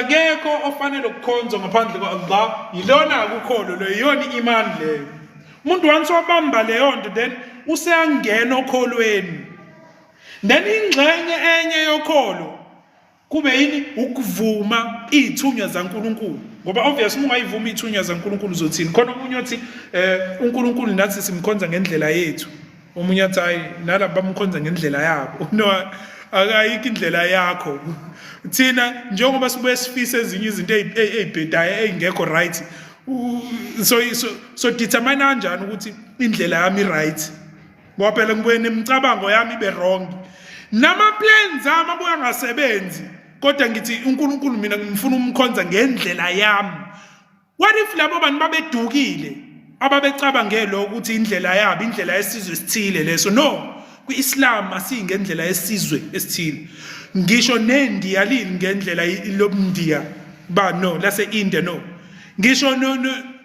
Akekho ofanele ukukhonzwa ngaphandle kwa-Allah. Yilona akukholo leyo, iyona i-imani leyo. Umuntu once wabamba leyo nto, then useyangena okholweni. Then ingxenye enye yokholo kube yini? Ukuvuma iy'thunywa zaNkulunkulu, ngoba obvious uma ungayivuma iy'thunywa zaNkulunkulu uzothini? Khona omunye othi uNkulunkulu nathi simkhonza ngendlela yethu, omunye athi hayi, nalaba bamkhonza ngendlela yabo. No, akayikho indlela yakho. Thina njengoba sibuye sifise ezinye izinto ey'bhedayo ey'ngekho right, so determine kanjani ukuthi indlela yami i-right? Ngoba phela ngibuye nemicabango yami ibe wrong, nama-plans ami abuye angasebenzi, kodwa ngithi uNkulunkulu mina ngifuna umkhonza ngendlela yami. What if labo bantu babedukile, ababecabange lokho ukuthi indlela yabo, indlela yesizwe esithile leso? No, kwi-Islam asiyingendlela yesizwe esithile. Ngisho neNdiya lili ngendlela lobundiya ba, no, lase-India, no, ngisho no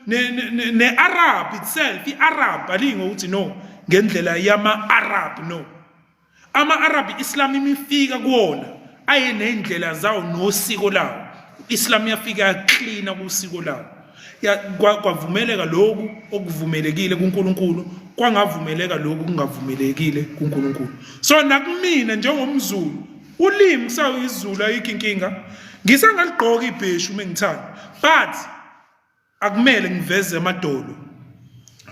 ne-Arab itself, i-Arab aliyi ngokuthi no ngendlela yama-Arab. No, ama-Arab, i-Islam imifika kuwona aye ney'ndlela zawo nosiko lawo. I-Islam yafika yaklina kusiko lawo, kwavumeleka lokhu okuvumelekile kuNkulunkulu, kwangavumeleka lokhu kungavumelekile kuNkulunkulu. So nakumina njengomZulu, ulimi kusawisiZulu, ayikho inkinga, ngisangaligqoka ibheshu uma ngithanda, but akumele ngiveze amadolo,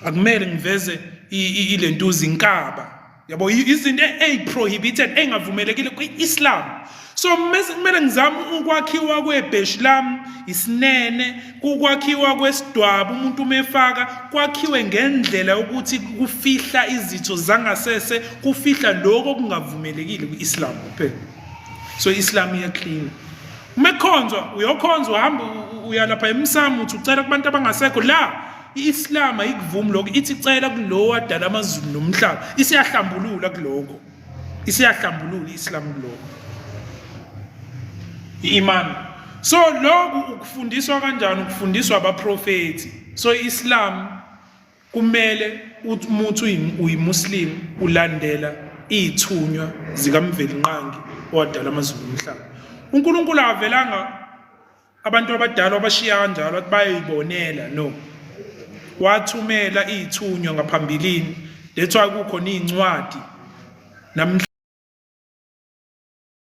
akumele ngiveze ilentuza, inkaba, yabo, izinto eyi-prohibited, engavumelekile kwi-Islam. So kumele ngizame ukwakhiwa kwebheshi lami isinene, kukwakhiwa kwesidwaba, umuntu uma efaka kwakhiwe ngendlela yokuthi kufihla izitho zangasese, kufihla lokho okungavumelekile kwi-Islam kuphela. So i-Islam iyaklina. Uma ekhonzwa, uyokhonza, uhamba uya lapha emsamo, uthi ucela kubantu abangasekho la. I-Islam ayikuvumi lokho, ithi cela kulowo wadala amazulu nomhlaba. Isiyahlambulula kulokho, isiyahlambulula i-Islam kulokho, i-iman. So lokhu ukufundiswa kanjani? Ukufundiswa abaprofethi. So i-Islam kumele uthi umuntu uyimuslim, ulandela iy'thunywa zikaMvelinqangi owadala amazulu nomhlaba. UNkulunkulu akavelanga abantu abadala abashiya kanjalo athi bayoyibonela. No, wathumela iy'thunywa ngaphambilini. That's why kukhona iy'ncwadi namhlanje.